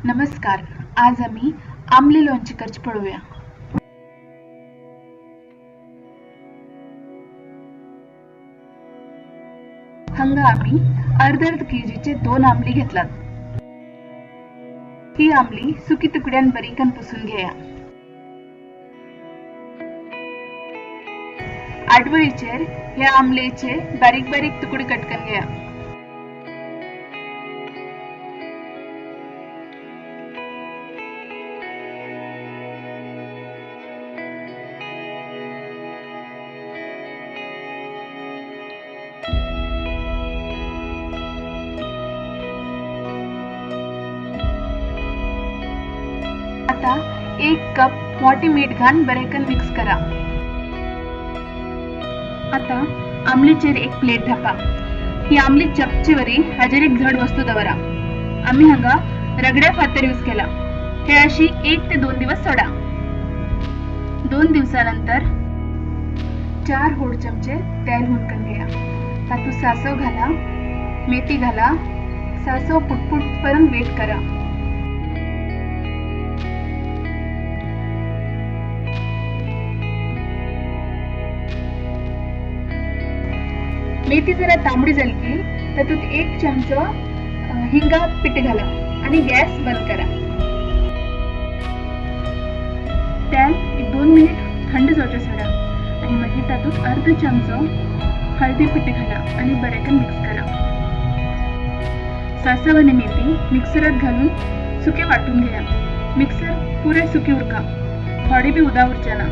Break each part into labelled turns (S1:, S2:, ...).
S1: नमस्कार, आज आमी आमले लोणचें करचें पळोवया. हांगा आमी अर्द अर्द केजीचे 2 आमली घेतलात. ही आमली सुकी तुकड्यान बारीकन पुसून घेया. आडवळीचेर ह्या आमलेचे बारीक बारीक तुकडे कटकन घेया. आता 1 कप मोठी मीठ घालून बरेकन मिक्स करा. आता आमलीचेर एक प्लेट धापा. ही आमली चपचे वरी हाजेर एक जड वस्तू दवरा. आमी हांगा रगड्या फातर यूज केला. हे अशी 1 ते 2 दिवस सोडा. 2 दिवसानंतर 4 होड चमचे तेल हुनकन घ्या. तातूंत सासव घाला, मेथी घाला. सासव पुटपुट पर्यंत वेट करा. मेथी जरा तांबडी झाली की तातूंत 1 चमचो हिंगा पीठ घाला आणि गॅस बंद करा. तेल 2 मिनिट थंड जावचें सोडा आणि मागीर तातूंत अर्द चमचो हळदी पीठ घाला आणि बरेकन मिक्स करा. सासव आणि मेथी मिक्सरात घालून सुके वाटून घ्या. मिक्सर पुरे सुके उरका, थोडी बी उदा उरचे ना.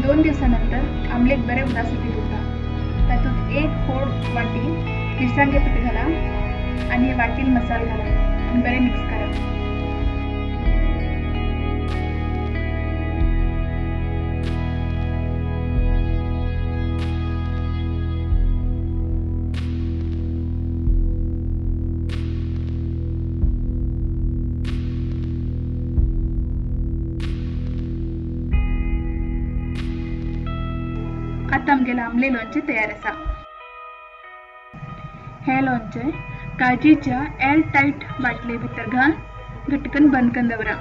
S1: 2 दिवसानंतर आमलेक बरे उदासाठी उरता. तातूंत 1 होड वाटी मिरसांगे पीठ घाला आणि वाटील मसाला घाला आणि बरे मिक्स करा. आता आमगेलें आमले लोणचें तयार आसा. हे लोणचें काजीच्या एअर टायट बाटले भितर घालून घटकन बंद करून दवरा.